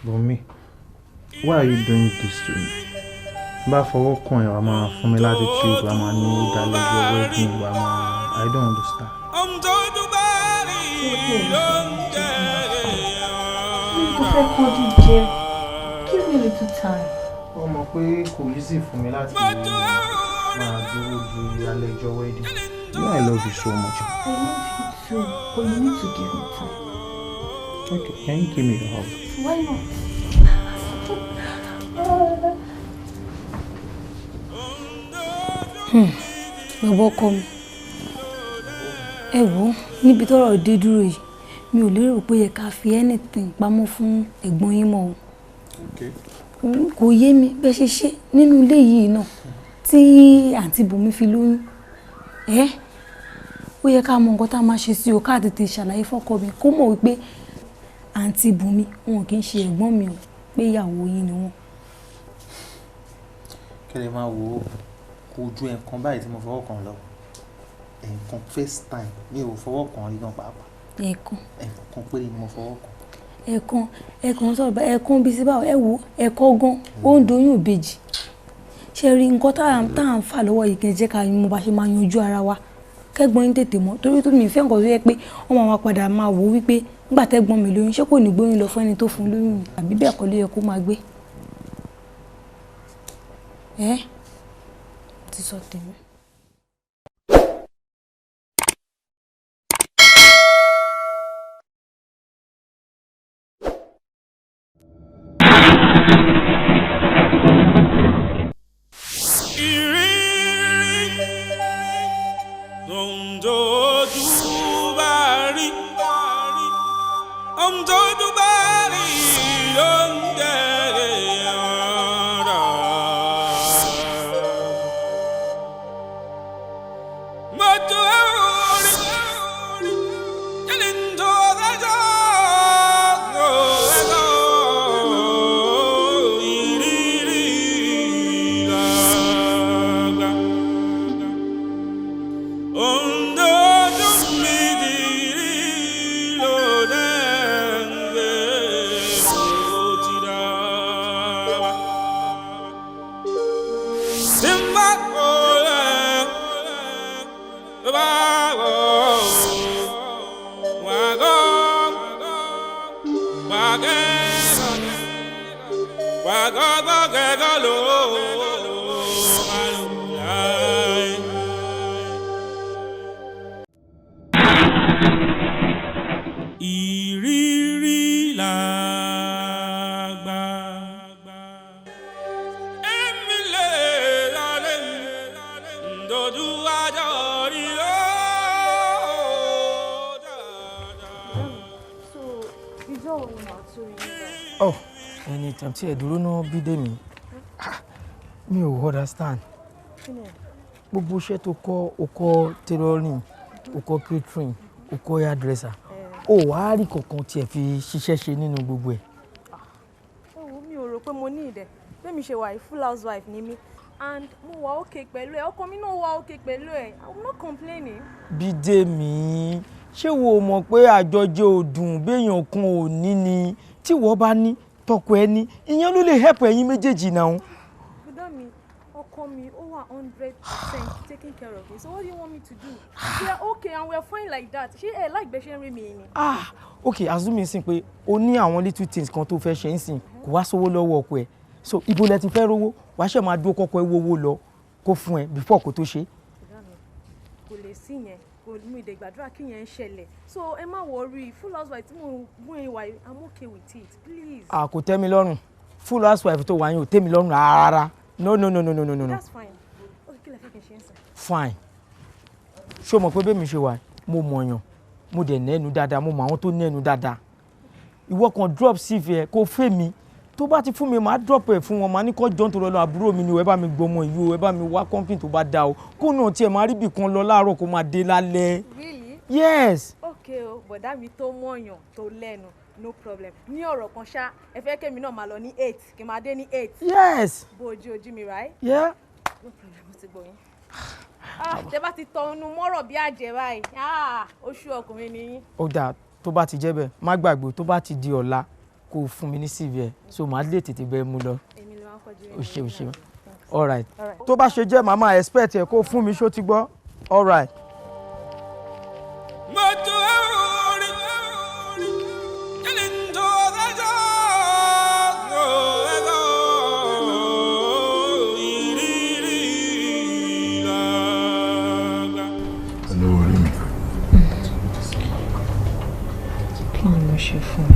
Bùnmi, why are you doing this to me? Bá fọwọ́ kàn ẹ́, wàá máa fún mi latitude, wàá máa ní ìdálẹ́jọ́ wedding, wàá máa, I don't understand. Mo fẹ́ kánjú jẹ. Give me a little time. Ó mọ̀ pé kò easy fún mi láti máa dúró di alẹ́ ọjọ́ wedding. You know I love you so much. I love you too, but you need to give me time. Okay, can you give me your hug? Why not? Bàbá ọkọ mi, ẹ wò ó, níbi tọ́rọ̀ dé dúró yìí, mi ò lérò pé yẹ ká fi anything pamọ́ fún ẹ̀gbọ́n yín mọ́ o. Kò yé mi bẹ́ẹ̀ ṣe ṣe nínú ilé yìí náà tí àǹtí Bùnmi fi lóyún. Ẹ́, ó yẹ ká mọ nǹkan tá a máa ṣe sí o, ká tètè ṣàlàyé fọ́kọ mi kó mọ̀ wípé àǹtí Bùnmi wọn kì í ṣe ẹ̀gbọ́n mi o, pé ìyàwó yín ni wọ́n. Kẹ́lẹ́ máa wò ó, kò ju ẹ̀ẹ̀kan báyìí tí mo fọwọ́ kàn lọ. Ẹ̀ẹ̀kan, first time, mi ò fọwọ́ kàn rí gan pàápàá. Ẹ̀ẹ̀kan. Ẹ̀ẹ̀kan péré ni mo fọwọ́ kàn. Ẹ̀ẹ̀kan, ẹ̀ẹ̀kan sọ̀rọ̀ bá ẹ̀ẹ̀kan bí sí báwo, ẹ wò ẹ̀ẹ̀kan gan, ó ń doyún ìbejì. Ṣé rí nǹkan tá à ń fà lọ́wọ́ yìí kì í jẹ́ ká mọ bá ṣe máa yanjú ara wa. Kẹ́gbọ́n yín tètè mọ̀, torí tó mi fẹ́ nǹkan tó yẹ pé wọ́n máa padà máa wò wípé nígbà tẹ́gbọ́n mi lóyún, ṣé kò ní gbóyún lọ fún ẹni tó fún lóyún ni àbí bẹ́ẹ̀ kọ́ ló yẹ kó máa gbé. Ẹ́ ti sọ tèmi. Ìrírí làgbà. Èmi lè lálẹ́ dojú àjọ rí o. So, ìjọ́ wo ni màá tún rí yín báyìí? Oh, anytime tí ẹ dúró náà bí dé mi, mi ò understand. Gbogbo iṣẹ́ tó kọ́, o kọ́ tailoring, o kọ́ catering, o kọ́ hairdresser. O wá rí kankan tí ẹ fi ṣiṣẹ́ ṣe nínú gbogbo ẹ̀. Ẹ wo, mi ò rò pé mo ní ìdẹ̀. Bí mi ṣe wà yìí, full housewife ni mí. And mo wà okay pẹ̀lú ẹ̀. Ọkọ mi náà wà okay pẹ̀lú ẹ̀. I'm not complaining. Bídèmí, ṣé wo mọ̀ pé àjọjẹ ò dùn béèyàn kan ò ní ni? Tí wọ́n bá ní, tọkọ ẹ ní, ìyẹn ló lè help ẹ̀yin méjèèjì náà. Bùdá mi, ọkọ mi ó wà 100% taking care of me. So what do you want me to do? We are okay and we are fine like that. Ṣé ẹ láì gbé ṣe ń rí mi ni? Ah, okay, assuming sin pé o ní àwọn little things kan tó fẹ́ ṣe ń sìn, kò wá sówó lọ́wọ́ ọkọ ẹ̀. So ibo lẹ ti fẹ́ rówó, wàá ṣe máa dúró kọ́kọ́ ẹ wówó lọ kó fún ẹ before kó tó ṣe. Bùdá mi, kò lè sí yẹn, kò mú ìdè gbàdúrà kí yẹn ń ṣẹlẹ̀. So ẹ má worry, full housewife tí mo gún ìwà yìí, I'm okay with it, please. Ah, kò tẹ́ mi lọ́rùn. Full housewife tó wà yín ò tẹ́ mi lọ́rùn rárá. No, no, no, no, no, no, no. That's fine. Okay, kí lẹ fẹ́ kí n ṣe ń sìn? Fine. Ṣé o mọ̀ pé bẹ́ẹ̀ mi ṣe wà? Mo mọ̀yàn, mo dẹ̀ nẹ́nu dáadáa, mo mọ̀ àwọn tó nẹ́nu dáadáa. Ìwọ kan drop CV ẹ kó fẹ́ mi. Tó bá ti fún mi, màá drop ẹ̀ fún wọn, màá ní kó jọ́ nítorí Ọlọ́run, àbúrò mi ni o, ẹ bá mi gbọmọ yìí o, ẹ bá mi wá company tó bá da o. Kó náà tiẹ̀ máa rí ibì kan lọ láàárọ̀ kó máa dé lálẹ́. Really? Yes. Okay o, bọ̀dá mi tó mọ̀yàn tó lẹ́nu, no problem. Ní ọ̀rọ̀ kan ṣá, ẹ fẹ́ kémi náà máa lọ ní 8, kí n máa dé ní 8. Yes. Bó ojú ojú mi, right? Yeah. No problem, mo ti gbọ́ yín. Ah, tẹ bá ti tọnu mọ́rọ̀ bí àjẹ́ báyìí, ah, oṣù ọkùnrin ni yín. Ó dáa, tó bá ti jẹ́ bẹ́ẹ̀, má gbàgbé, tó bá ti di ọ̀la, Kó o fún mi ní CV ẹ, so màá lè tètè bẹ́ẹ̀ mú lọ. O ṣe, o ṣe. All right. Tó bá ṣe jẹ́, màá máa expect ẹ kó fún mi, ṣó ti gbọ́? All right. Olówó orí mi. Kí ni mo ṣe fún ẹ?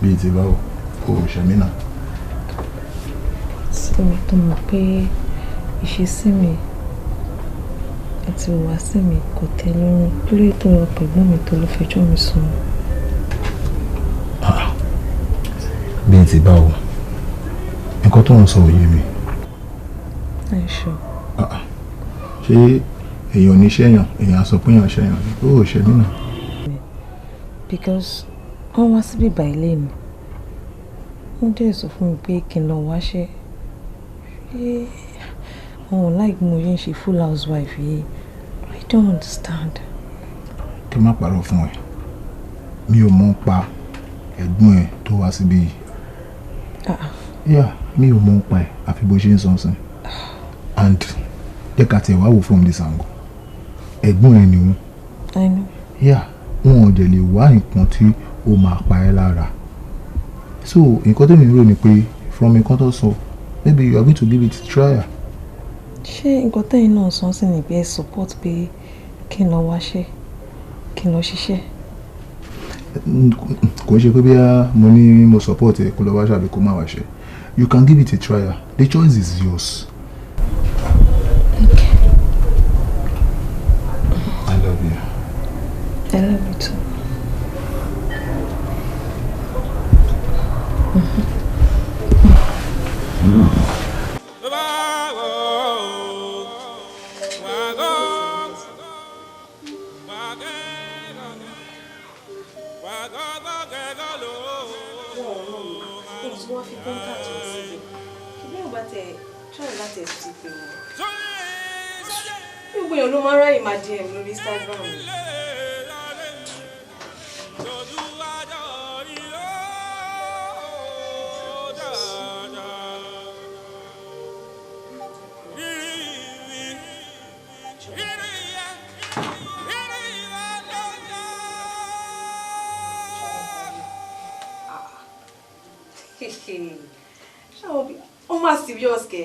Bíi ti báwo? Kò ṣe mí náà. Sí mi tó mọ̀ pé ìṣesí mi àti ìhùwàsí mi kò tẹ́ lọ́rùn. Kí ló dé tó lọ pẹ̀gbọ́n mi tó lọ fẹjọ́ mi sùn? Bíi ti báwo? Nǹkan tó ń sọ ò yé mi. Àìṣọ. Ṣé èèyàn ní ṣẹ́yàn, èèyàn á sọ pé èèyàn ṣẹ́yàn ni? Ó ò ṣe mí náà. Because wọ́n wá síbí báyìí lẹ́nu. Wọ́n dẹ̀ sọ fún mi pé kí n lọ wáṣẹ́. Ṣé wọn ò like bí mo ṣe ń ṣe full housewife yìí? I don't understand. Kí n má parọ́ fún ẹ, mi ò mọ̀ pa ẹ̀gbọ́n ẹ tó wá síbí yìí. Yeah, mi ò mọ̀ pa ẹ̀ àfi bó ṣe ń sọ sí. And jẹ́ ká tiẹ̀ wá wò from this angle. Ẹ̀gbọ́n ẹ ni wọ́n. I know. Yeah, wọn ò dẹ̀ lè wá nǹkan tí ó máa pa ẹ́ lára. So nǹkan tèmi rò ni pé from nǹkan tó sọ, maybe you are going to give it a try. Ṣé nǹkan tẹ́yìn náà sọ sí ni pé ẹ support pé kí n lọ wáṣẹ́, kí n lọ ṣiṣẹ́? Kò ń ṣe pé bí mo ní mo support ẹ kó lọ wáṣẹ́ àbí kó má wáṣẹ́. You can give it a try. The choice is yours. Okay. I love you. I love you too. Wọ́n fi contact wọn síbẹ̀ ṣùgbọ́n ìgbà tẹ try láti ẹ̀ ti pè wọ́n. Gbogbo èèyàn ló máa ń ráyè máa DM lórí Instagram. Ṣáwọn bí ó máa serious kẹ,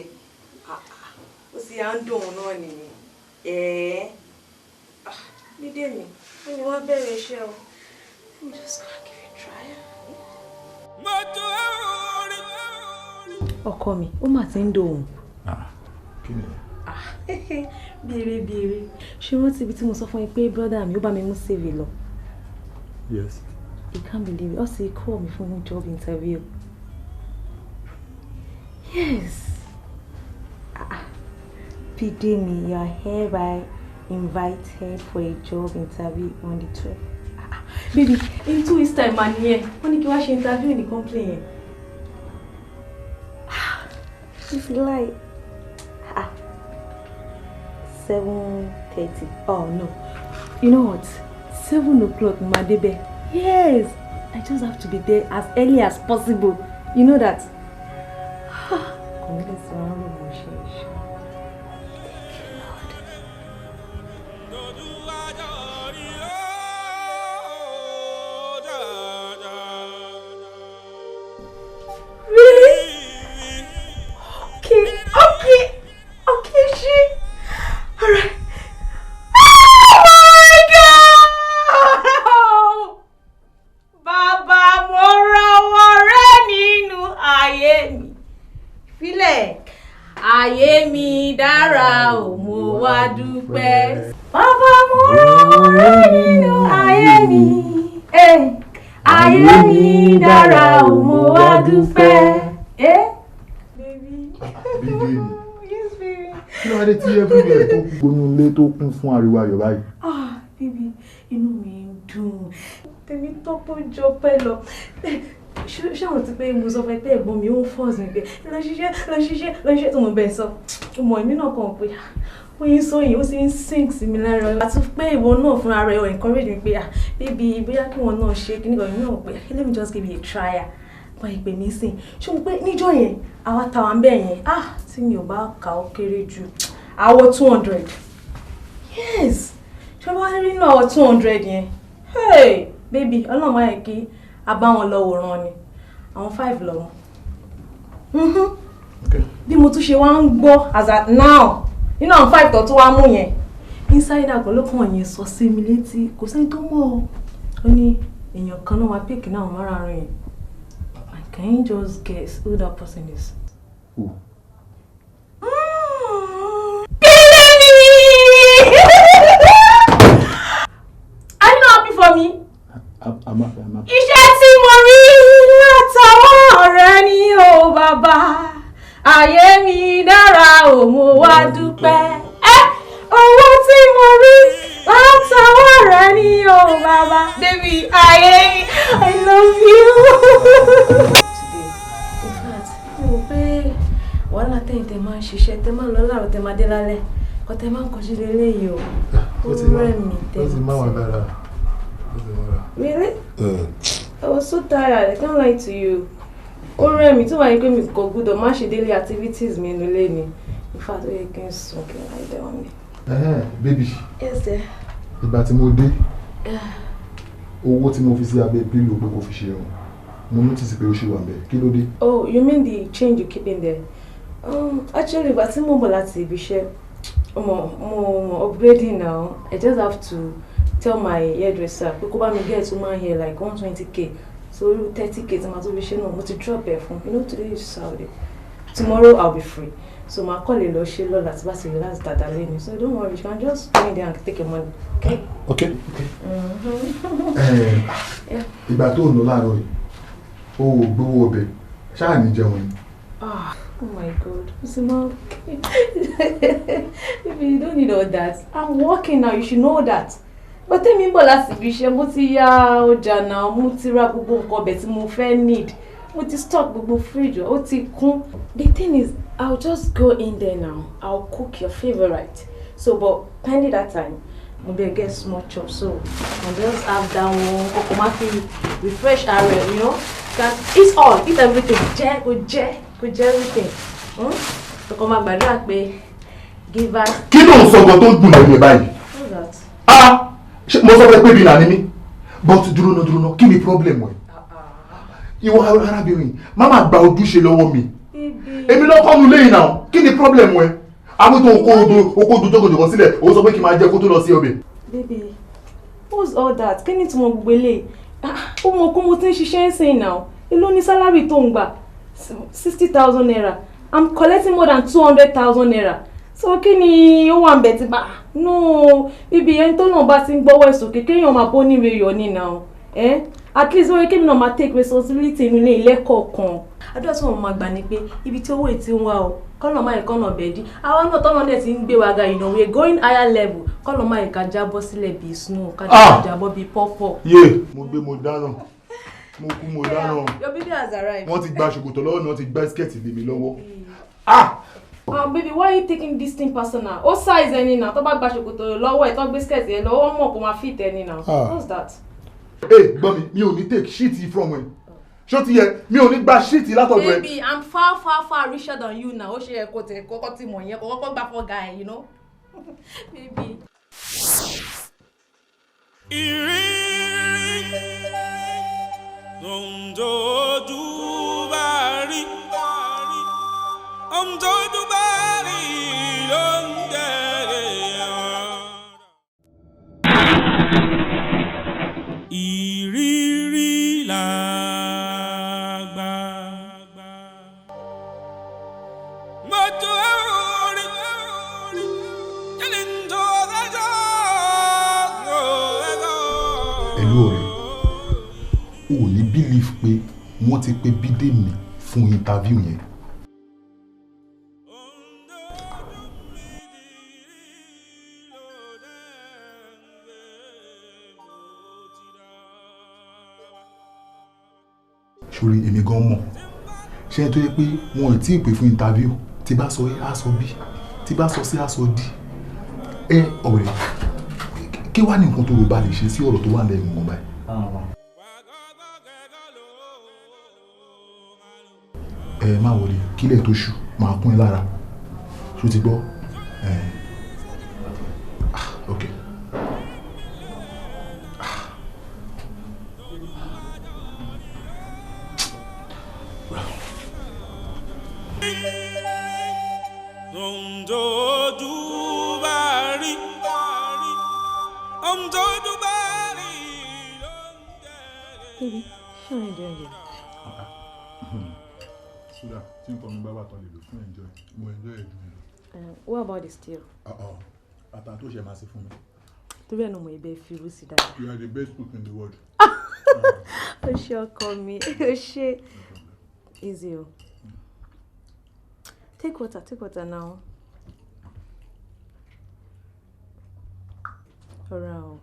ó sì à ń dùn òun náà nìyẹn. Ẹ̀ẹ́ Bídèmí, ó ní wọ́n bẹ̀rẹ̀ iṣẹ́ o. Let me just go and give it a try. Ọkọ mi, ó mà ti ń dòun. Kí ni? Béèrè béèrè, ṣé rántí ibi tí mo sọ fún yín pé brother mi ó bá mi mú CV lọ? Yes. You can't believe it. Also, he called me for a job interview. Yes. Bidemi, you are hereby invited for a job interview on the 12th. Baby, in 2 weeks' time, man, yeah. Wọ́n ní kí wá ṣe interview ní company yẹn. It's like 7:30. Oh no. You know what? 7 o'clock, ma débẹ̀. Yes. I just have to be there as early as possible. You know that. Kò ní lè sọ ọ́n ló mọ̀ ṣe é ṣe. Thank you, Lord. Really? Okay, she. All right. Oh my God! Bàbá, mo rọwọ́ rẹ nínú ayé mi. Filẹ̀, ayé mi dára o, mo wá dúpẹ́. Bàbá, mo rọwọ́ rẹ nínú ayé mi. Eh, ayé mi dára o, mo wá dúpẹ́. Eh? Baby. Bídèmí. Yes, baby. Kí ló wá dé tí everywhere tó gbónú ilé tó kún fún ariwo ayọ̀ báyìí? Ah, baby, inú mi ń dùn. Tèmi tọ́pọ̀ jọpẹ́ lọ. Ṣé àwọn ti pé mo sọ fún ẹ pé ẹ̀gbọ́n mi ó ń force mi pé lọ ṣiṣẹ́ lọ ṣiṣẹ́ lọ ṣiṣẹ́ tí mo bẹ̀ sọ. Ọmọ èmi náà kàn pé ó yín sọ yìí ó sì ń sink sí mi lára. Àti pé ìwọ náà fúnra rẹ̀ ó encourage mi pé ah baby bóyá kí wọn náà ṣe kí nígbà mi náà pé let me just give you a try. Wọ́n ìpè mí sìn. Ṣé mo pé níjọ́ yẹn àwa táwa ń bẹ̀ yẹn ah tí mi ò bá kà ó kéré jù àwọ̀ 200. Yes, ṣé wọ́n rí nínú àwọ̀ 200 yẹn? Hey baby, Ọlọ́run máa yẹ kí a bá wọn lọ wòran ni àwọn 5 lọ wọn. Bí mo tún ṣe wá ń gbọ́ as at now nínú àwọn 5 tó tún wá mú yẹn insider kan ló kàn yẹn sọ sí mi létí kò sẹ́ni tó mọ̀ ọ́ ó ní èèyàn kan náà wá píìkì náà márààrún yẹn. And can you just guess who that person is? Who? Bídèmí! Are you not happy for me? I'm happy, I'm happy. Iṣẹ́ tí mo rí látọwọ́ rẹ ni o bàbá, ayé mi dára o mo wá dúpẹ́. Owó tí mo rí látọwọ́ rẹ ni o bàbá. Baby, ayé mi, I love you. Today, in fact, mi ò pé wàhálà tẹ̀yìn tẹ̀ máa ń ṣiṣẹ́ tẹ̀ máa ń lọ láàárọ̀ tẹ̀ máa dé lálẹ́ kọ́ tẹ̀ máa ń kọjú lélẹ́yìí o. Ó rẹ̀ mí tẹ̀. Ó ti máa wà lára. Really? I was so tired. I can't lie to you. Ó rẹ̀ mí tó wà ní pé mi kò gbọ́dọ̀ má ṣe daily activities mi nílé ni. In fact, ó yẹ kí n sùn kí n lie down ni. Baby. Yes, dear. Ìgbà tí mo dé, owó tí mo fi sí abẹ́ bílù pé kò fi ṣe irun. Mo notice pé ó ṣì wà ńbẹ̀. Kí ló dé? Oh, you mean the change you keep in there? Actually, ìgbà tí mo ń bọ̀ láti ibi iṣẹ́, mo upgrading now. I just have to tell my hairdresser pé kó bá mi get human hair like 120k, so 30k tí màá tó fi ṣe náà mo ti drop ẹ̀ fún. You know, today is Saturday, tomorrow I'll be free, so màá kọ́ lè lọ ṣe lọ́la tí bá ti relax dáadáa lẹ́nu. So don't worry, you can just go in there and take your money, okay? Okay. Ìgbà tó ń lọ láàárọ̀ yìí, o ò gbowó ọbẹ̀, ṣáà ní jẹun ni. Ah, oh my God, Usman, baby, you don't need all that. I'm working now, you should know that. But tèmi ń bọ̀ láti ibi iṣẹ́, mo ti ya ọjà náà, mo ti ra gbogbo nǹkan ọbẹ̀ tí mo fẹ́ need, mo ti stock gbogbo fridge, ó ti kún. The thing is, I'll just go in there now, I'll cook your favourite. So, but pending that time, mo bẹ get small chop, so I'll just have that one, kókò má fi refresh ara ẹ, you know, can eat all, eat everything, jẹ, kò jẹ, kò jẹ everything. Kókò má gbàdúrà pé give us. Kí ló ń sọ gan tó ń dùn lẹ́nu ẹ̀ báyìí? What's that? Ah! Mo sọ fẹ́ pé bí ìlànà mi, but dúró ná dúró ná, kí ni problem ẹ? Ìwọ arábìnrin, má má gba ojúṣe lọ́wọ́ mi. Èmi lọ́kọ́ nu lẹ́yìn náà, kí ni problem ẹ? Àwọn tó okó odo jọgọjọgọ sílẹ̀, ó sọ pé kí n máa jẹ kó tó lọ sí ọbẹ̀. Baby, what's all that? Kí ni ìtumọ̀ gbogbo eléyìí? Ó mọ̀ kó mo ti ń ṣiṣẹ́ ń sìn náà. Èló ni salary tó ń gbà? 60,000 naira. I'm collecting more than 200,000 naira. So kí ni ó wà ń bẹ̀ tí bá? No, bíbí ẹni tó náà bá ti ń gbọ́wọ́ ìsòkè kéèyàn máa bó níre yọ ní náà. At least ó yẹ kémi náà máa take responsibility inú ilé ilé kọ̀ọ̀kan. Àdúrà tí wọ́n máa gbà ni pé ibi tí owó ètí ń wá o, kọ́nà máa kọ́nà bẹ̀ dí. Àwa náà tọ́nà dẹ̀ ti ń gbé wa ga, you know, we are going higher level. Kọ́nà máa ká jábọ́ sílẹ̀ bíi snow, ká jábọ́ bíi pọ́pọ̀. Yé, mo gbé mo dáná, mo kú mo dáná. Your baby has arrived. Wọ́n ti gba ṣòkòtò lọ́wọ́ mi, wọ́n ti gbá skẹ́ẹ̀tì lé mi lọ́wọ́. Ah! Baby, why are you taking this thing personal? Ó size ẹni náà, tó bá gba ṣòkòtò lọ́wọ́ ẹ̀, tó gbé skirt ẹ̀ lọ́wọ́, mọ̀ kó máa fit ẹni náà. What's that? Hey, gbọ́ mi, mi ò ní take shit from ẹ. Ṣó ti yẹ, mi ò ní gba shit látọ̀dọ̀ ẹ. Baby, I'm far, far, far richer than you now. Ó ṣe ẹ kò tẹ̀ kọ́kọ́ tí mọ̀ yẹn, kò kọ́kọ́ gbà for guy, you know? Baby. Ìrírí ohun tó ojú bá rí, ohun tó ojú bá rí ló ń tẹ̀lé ọ̀rọ̀. Ìrírí làgbà. Mo tún rí kíni tó dájọ́ ẹ̀kọ́. Ẹ̀lú ọ̀rẹ́, o ò ní believe pé wọ́n ti pe Bídèmí fún interview yẹn. Sórí èmi gan mọ̀. Ṣé ẹ tó yẹ pé wọn ò tí ì pè fún interview, tí bá sọ A, á sọ B, tí bá sọ C, á sọ D. Ẹ ọ̀rẹ́, kí wàá ní nǹkan tó rò bá lè ṣe sí ọ̀rọ̀ tó wà lẹ́nu wọn báyìí? Ẹ má wọlé, kílẹ̀ tó ṣú máa kún ẹ lára. Ṣó ti gbọ́? Ẹ ah, ok. Ohun bá rí, ohun tójú bá rí ló ń jẹ́. Baby, ṣé o enjoy oúnjẹ? Ṣúgà tí nǹkan mi bá wà tán lè lò fún enjoy. Mo enjoy ẹ̀ jù mí lọ. What about the stew? Ata tó ṣe máa ṣe fún mi. Torí ẹ̀ náà mo ibẹ̀ fi irú sí dáadáa. You are the best cook in the world. O ṣé ọkọ mi, o ṣé. Easy o. Take water now. Ọ̀rá o.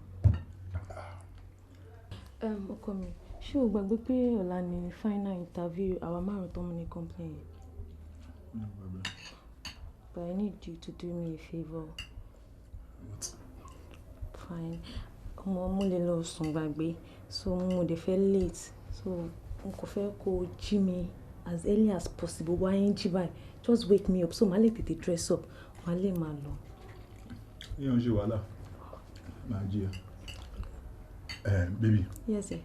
Ọkọ mi, ṣé o gbàgbé pé ọ̀la ni final interview àwa márùn-ún tó mú ní complain yẹn? But I need you to do me a favour. What? Fine. Ọmọ mo lè lọ sùn gbàgbé, so mo dẹ̀ fẹ́ late, so n kò fẹ́ kó o jí mi as early as possible. Wá yín jí báyìí, just wake me up so màá lè tètè dress up, màá lè máa lọ. Yíyan ṣe wàhálà. Máa jí ẹ. Ẹ baby. Yes, sir.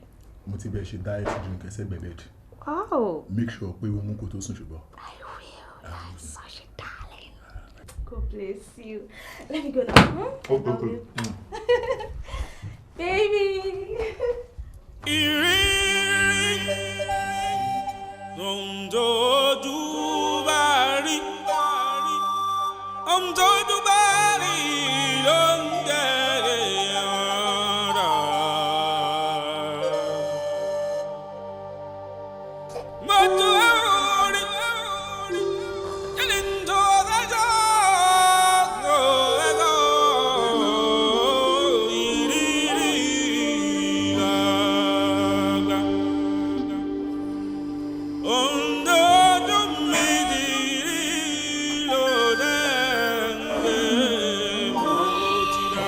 Mo ti bẹ̀ ṣe diet drink ẹsẹ̀ gbẹ̀bẹ̀d. Wow. Make sure pé o mú kó tó sùn ṣùgbọ́n. I will. You're such a darling. God bless you. Let me go now. Hmm? Okay, okay. Baby. Ìrírí ohun tójú bá rí, ohun tójú bá rí ló ń jẹ́ ọ̀rọ̀. Mo tún rí kí ni tó dájọ́ ẹ̀kọ́ ìrírí làgbà. Ohun tójú mi ti rí ló dé ń gbé mo ti dá.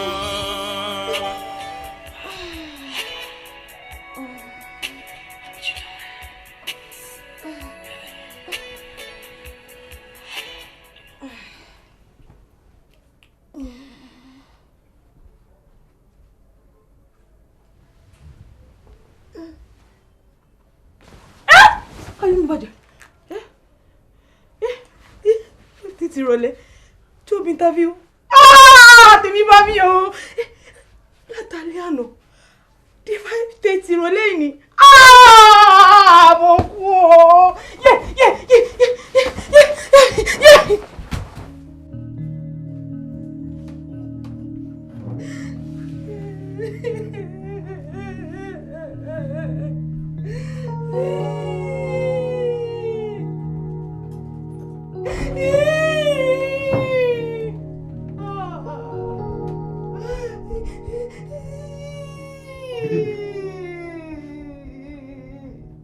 Ayé mi bàjẹ́. Títí rọlẹ́, job interview. Ah! Tèmi bá mi o. Látàlẹ́ àná, dé 5:30 rọlẹ́ yìí ni. Ah! Mo kú o. Yé yé yé yé yé yé yé.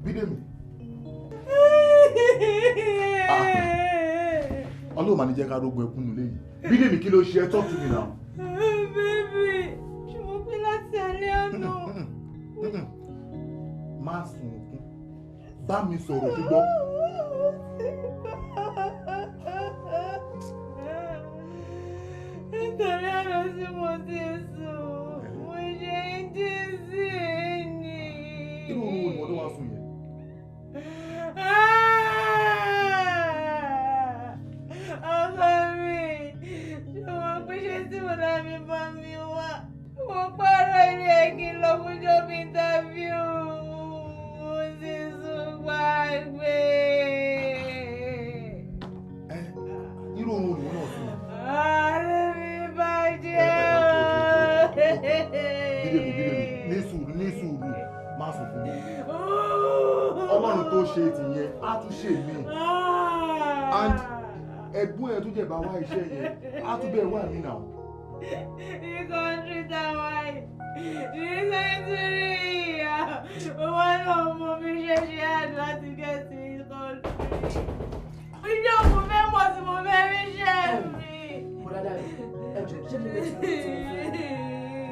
Bídèmí. Ọlọ́run máa ní jẹ́ ká rógun ẹkún nílé yìí. Bídèmí, kí ló ṣe ẹ́? Talk to me now. Baby, ṣùgbọ́n pé láti alẹ́ àná. Má sunkún. Bá mi sọ̀rọ̀ ṣùgbọ́n. Nítorí àná tí mo ti sùn, mo ṣe ń jí sí ni. Irú oorun wo ni wọ́n tó wá sùn yẹn? Ọkọ mi, ṣùgbọ́n pé ṣé tí mo dá mi bá mi wá? Mo pààrọ̀ ilé ẹ̀ kí n lọ fún job interview. Mo ti sùn gbàgbé. Irú oorun wo ni wọ́n náà sùn yẹn? Ààrẹ mi bàjẹ́ o. Bídèmí, Bídèmí, ní sùúrù, ní sùúrù, má sunkún mọ́. Ọlọ́run tó ṣe tìyẹn, á tún ṣe mí. And ẹ̀gbọ́n ẹ̀ tó jẹ́ bá wá iṣẹ́ yẹn, á tún bẹ́ẹ̀ wà mí náà. Ní country táwa yìí, Recently, owó náà mo fi ṣe ṣe àdúrà láti get to his country. Ìjọ mo fẹ́ mọ̀ tí mo fẹ́ rí ṣe mi. Mo dáadáa rí ẹ jọ, ṣé kí n bẹ tí mo ti fún ọ?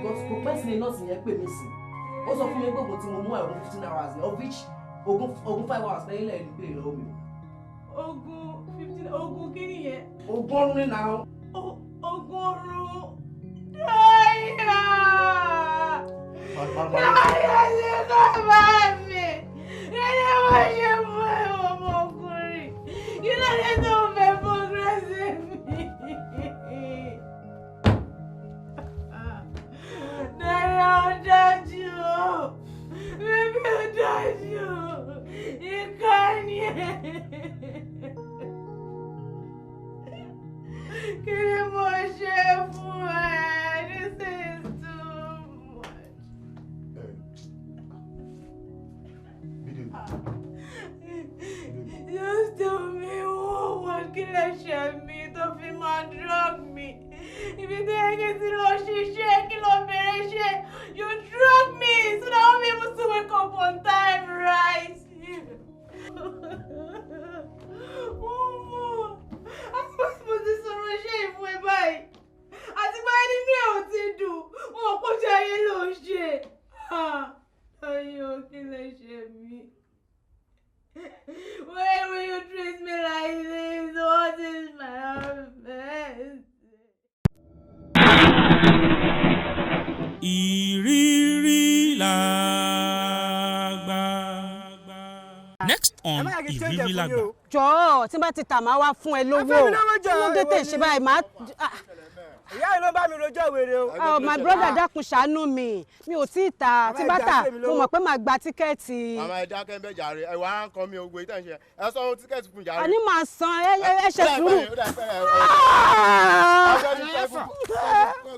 Because kò pẹ́ sí ni nọ́ọ̀sì yẹn pè mí sí. Ó sọ fún mi pé oògùn tí mo mú ẹ̀ ogún 15 hours ni, of which ogún 5 hours lẹ́yìn lẹ́yìn béèrè lọ́wọ́ mi. Ogún 15, ogún kí nìyẹn? Ogún ọdún ní náà. Ogún ọrùn. Dáyà! Dáyà ṣe kọ́ bá mi. Kí ni mo ṣe fún ẹ, ọmọkùnrin? Kí ló dé tó fẹ́ progress mi? Dáyà, ó dájú o. Bíbí, ó dájú o. Ìkà ni ẹ. Kí ni mo ṣe fún ẹ? This is too much. Just tell me what kí lè ṣe mí tó fi máa drug mi. Ibi tó yẹ kí n ti lọ ṣiṣẹ́, kí lọ bẹ̀rẹ̀ iṣẹ́. You drug me so that I won't be able to wake up on time, right? Mo mọ̀. Àti bá mo ti sọ̀rọ̀ iṣẹ́ ìfún ẹ báyìí. Àti báyìí nínú ẹ̀ ò ti dùn. Wọn ò kọjá ayé ló ń ṣe. Ayọ̀, kí lè ṣe mí? Why will you treat me like this? What is my offense? Ìrírí làgbà. Next on Ìrírí Làgbà. Jọ̀ọ́, tí n bá ti tà, máa wá fún ẹ lówó. Ẹ fún mi lówó jọ̀ọ́, Kí ló dé èwo tẹ̀ ni? ṣe báyìí máa. Ìyá yìí ló bá mi rojọ́ wèrè o. Oh, my brother, dákun, ṣàánú mi. Mi ò tí ì ta. Tí bá tà, mo mọ̀ pé màá gba ticket. Màmá, ẹ dákẹ́ ń bẹ̀ jàre. Ẹ wà á ń kọ́ mi ogun ìtàn ṣe. Ẹ sọ ohun ticket fún jàre. Àní màá san. Ẹ ṣe sùúrù.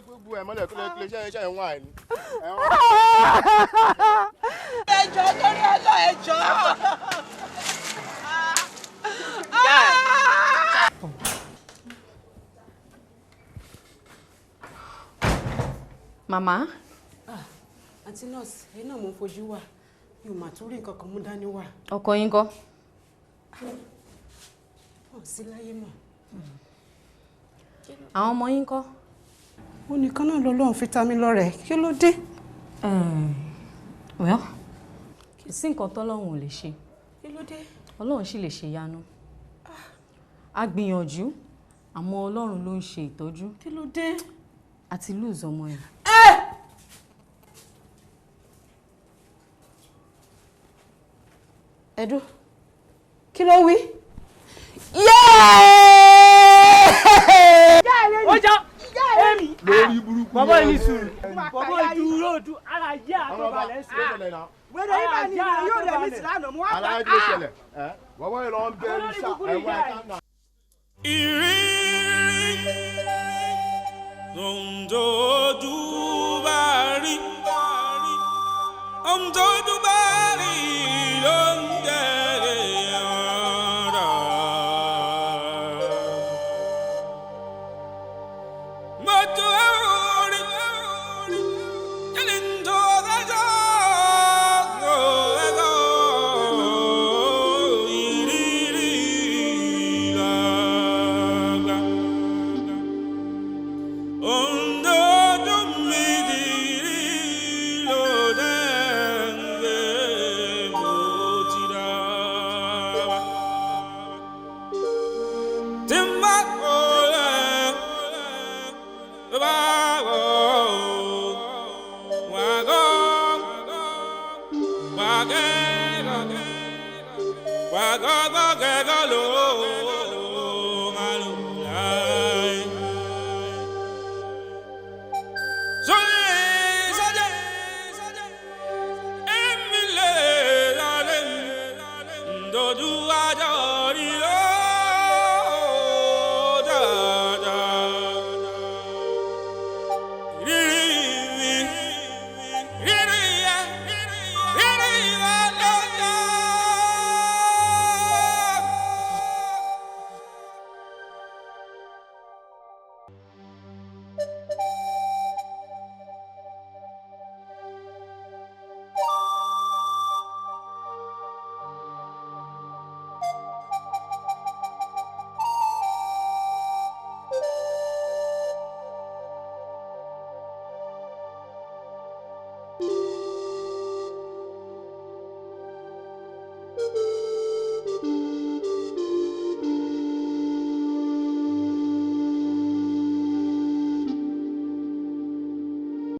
Gbogbo ẹ̀ mọ́lẹ̀ kílẹ̀ kílẹ̀ ṣe ń wá ẹ̀ ní. Ẹ jọ̀ọ́, torí Ọlọ́, ẹ jọ̀ọ́. Màmá. Àǹtí nọ́ọ̀sì, ẹ náà mo ń fojú wà, mi ò mà tún rí nǹkan kan mú dání wà. Ọkọ yín kọ́? Wọn ò sí láyé mọ́. Àwọn ọmọ yín kọ́? Ó nìkan náà lọ́lọ́run fi ta mí lọ́rẹ. Kí ló dé? Well, kò sí nǹkan tọ́lọ́run ò lè ṣe. Kí ló dé? Ọlọ́run sì lè ṣe yanu. A gbìyànjú, àmọ́ Ọlọ́run ló ń ṣe ìtọ́jú. Kí ló dé? Àti lose ọmọ yẹn. Ẹ̀dùn, kí ló wí? Ó já èmi. Lórí burúkú. Bàbá yìí ní sùúrù. Bàbá yìí dúró du ara yá àtọ̀balẹ̀ sí. Wẹ́rẹ́ yìí bá ní ìlú yóò rẹ̀ mí sí lánàá mo wá pa. Aláyé, kí ló ṣẹlẹ̀? Ẹ bàbá yìí lọ ń bẹ ní sá ẹ wá ẹ ká nà. Ìrírí ohun tójú bá rí, ohun tójú bá rí ló ń tẹ̀lé ọ̀rọ̀. Mo tún rí kí ni tó dájọ́ ẹ̀dọ́ ìrírí làgbà. Ohun tójú mi ti rí ló dé ń gbé mo ti dá wa. Tí n bá kọ́ lẹ̀, tó bá wọ̀ wá gọ́ wá gẹ́gọ́ wá gọ́gọ́ gẹ́gọ́ ló máa lò láì. Sóyè sọ́jẹ́ èmi lè lálẹ́ dojú ajọ́.